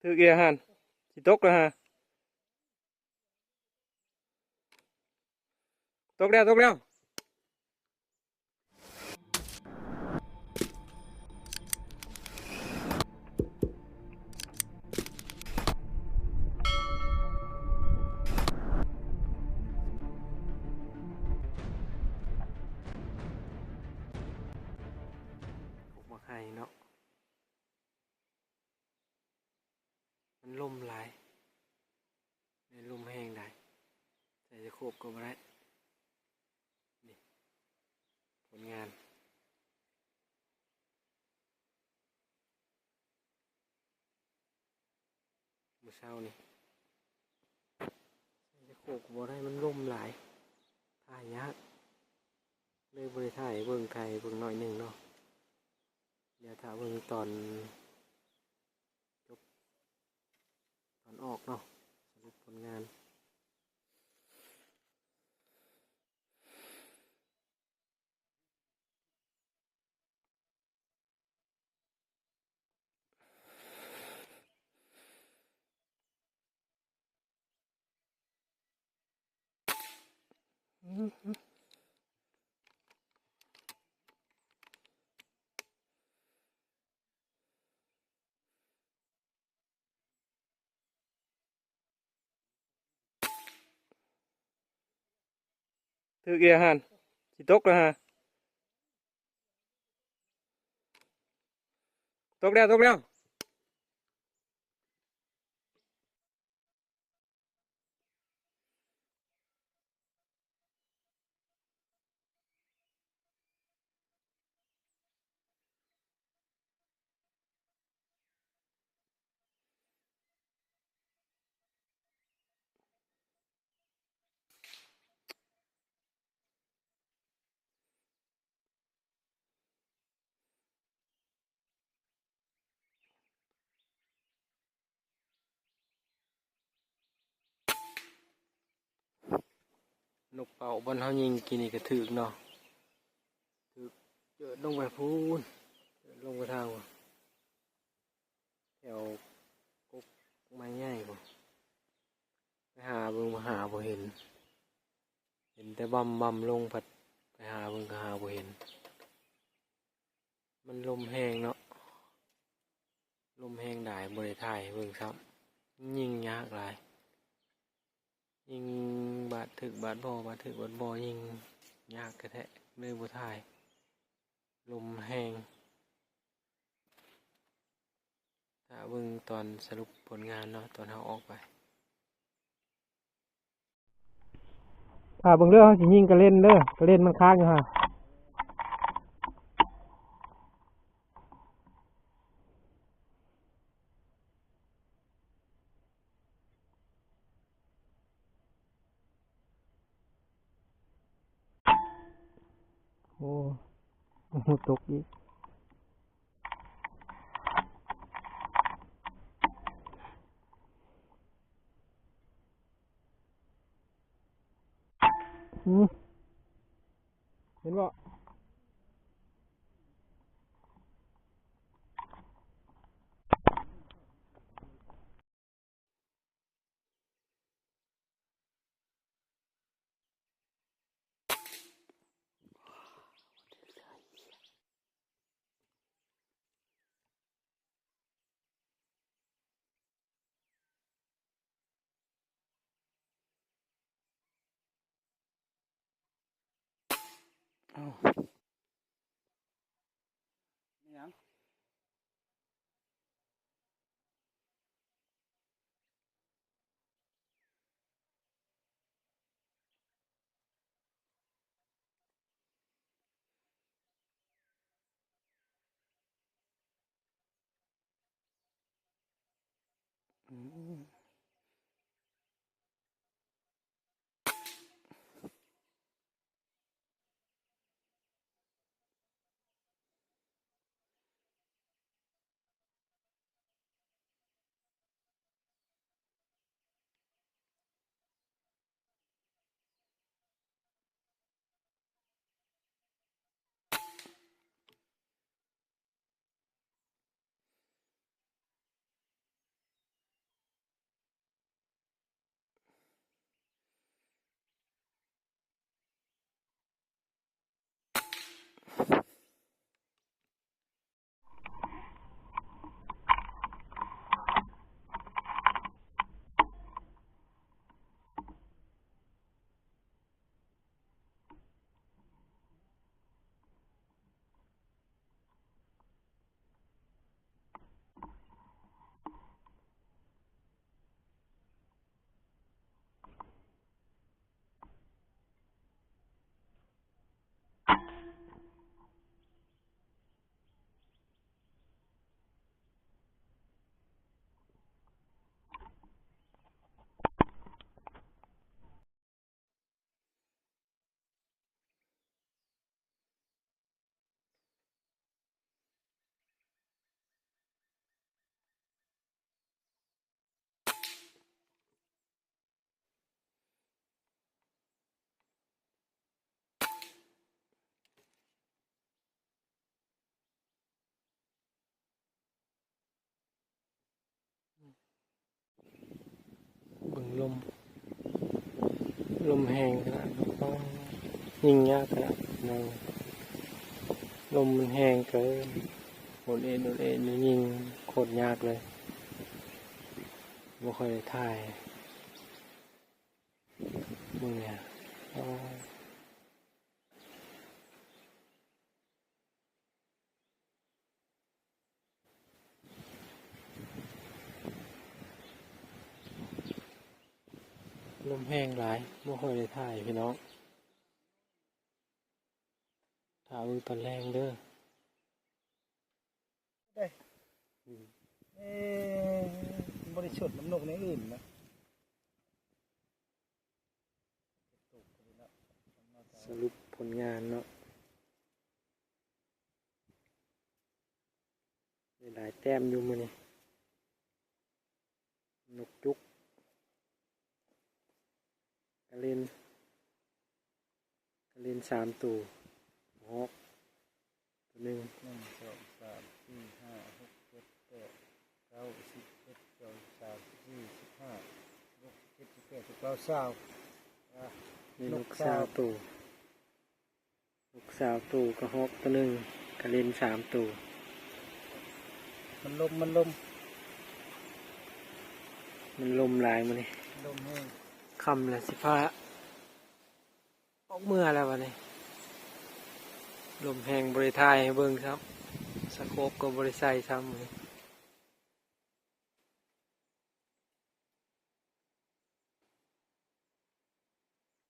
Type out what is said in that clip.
ຖືກອີກແລ້ວຫັ້ນ ຊິຕົກແລ້ວຫັ້ນ ຕົກແລ້ວ ຕົກແລ້ວ. ອອກມາໄຂ່ເນາະ ມັນລົມຫຼາຍ ແມ່ນລົມແຮງໄດ໋ ໃສ່ສະໂຄບກໍບໍ່ໄດ້. ນີ້ ຜົນງານມື້ເຊົ້ານີ້ ໃສ່ສະໂຄບກໍບໍ່ໄດ້ ມັນລົມຫຼາຍ ຖ່າຍຍາກ ເລີຍບໍ່ໄດ້ຖ່າຍໃຫ້ເບິ່ງ ຖ່າຍໃຫ້ເບິ່ງໜ້ອຍໜຶ່ງເນາະ. ດຽວຖ້າເບິ່ງຕອນຈົບ ຕອນອອກເນາະ ສະຫຼຸບຜົນງານ. ຖືກອີກຫັ້ນ ຊິຕົກແລ້ວຫັ້ນ ຕົກແລ້ວ ຕົກແລ້ວ. ນົກເປົ້າບ່ອນເຮົາຍິງກີ້ນີ້ກໍຖືກເນາະ ຖືກເຈີດລົງໄປພຸ້ນ ເຈີດລົງໄປທາງ ແຖວກົກໄມ້ໃຫຍ່ພຸ້ນ ໄປຫາເບິ່ງ ຫາບໍ່ເຫັນ ເຫັນແຕ່ບຳໆລົງ ພັດໄປຫາເບິ່ງກໍຫາບໍ່ເຫັນ. ມັນລົມແຮງເນາະ ລົມແຮງຫຼາຍ ບໍ່ໄດ້ຖ່າຍໃຫ້ເບິ່ງຊ້ຳ ຍິງຍາກຫຼາຍ ຍິງບາດຖືກບາດບໍ່ ບາດຖືກບາດບໍ່ ຍິງຍາກແທ້ໆ ເລີຍບໍ່ຖ່າຍ ລົມແຮງ. ຖ້າເບິ່ງຕອນສະຫຼຸບຜົນງານເນາະ ຕອນເຮົາອອກໄປ. ຖ້າເບິ່ງເດີ ເຮົາຊິຍິງກະເລັນເດີ ກະເລັນມັນຄ້າງຢູ່ຫັ້ນ. ໂອ້ ໂອ້ ຕົກອີກ. ຫື ເຫັນບໍ່? ເອົ້າ ແມ່ນຫຍັງ? ລົມ ລົມແຮງຂະໜາດ ຍິງຍາກຂະໜາດ ເອີ ລົມມັນແຮງເກີນ ໂອນເອນ ໂອນເອນ ຍິງໂຄດຍາກເລີຍ ບໍ່ຄ່ອຍໄດ້ຖ່າຍ ເບິ່ງແດ່ ໂອ້ ລົມແຮງຫຼາຍ ບໍ່ຄ່ອຍໄດ້ຖ່າຍພີ່ນ້ອງ ຖ້າເບິ່ງຕອນແລງເດີ ເອີ ບໍ່ໄດ້ຊົດນຳນົກໃນອື່ນນະ. ສະຫຼຸບຜົນງານເນາະ ໄດ້ຫຼາຍແຕ້ມຢູ່ມື້ນີ້ ນົກຈຸກ ກະເລັນ ກະເລັນສາມໂຕ ຮອກໂຕໜຶ່ງ ໜຶ່ງ ສອງ ສາມ ສີ່ ຫ້າ ຫົກ ເຈັດ ແປດ ເກົ້າ ສິບ ສິບເອັດ ສິບສອງ ສິບສາມ ສິບສີ່ ສິບຫ້າ ສິບຫົກ ສິບເຈັດ ສິບແປດ ສິບເກົ້າ ຊາວ ອາ ມີນົກຊາວໂຕ ນົກຊາວໂຕ ກະຮອກໂຕໜຶ່ງ ກະເລັນສາມໂຕ ມັນລົມ ມັນລົມ ມັນລົມຫຼາຍມື້ນີ້ ລົມແຮງ ຄ່ຳແລ້ວ ຊິພາອອກເມືອແລ້ວບັດນີ້ ລົມແຮງ ບໍ່ໄດ້ຖ່າຍໃຫ້ເບິ່ງຊ້ຳ ສະໂຄບກໍບໍ່ໄດ້ໃສ່ຊ້ຳມື້ນີ້.